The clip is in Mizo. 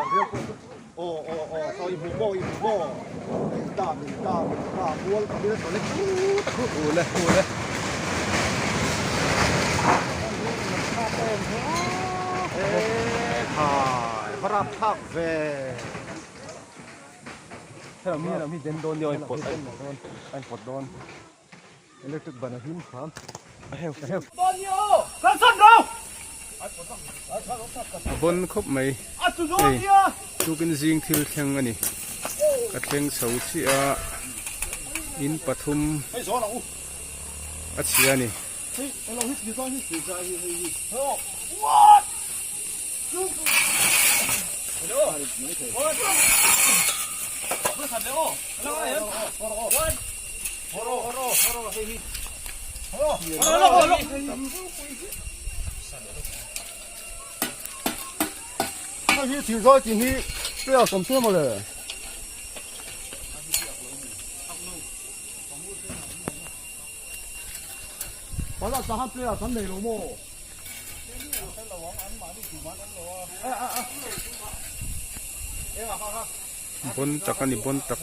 A bawn khawp mai hei tukin zing thil thleng a ni ka thleng chho chiah a in pathum a chhia a ni. Bon tak a ni bon tak.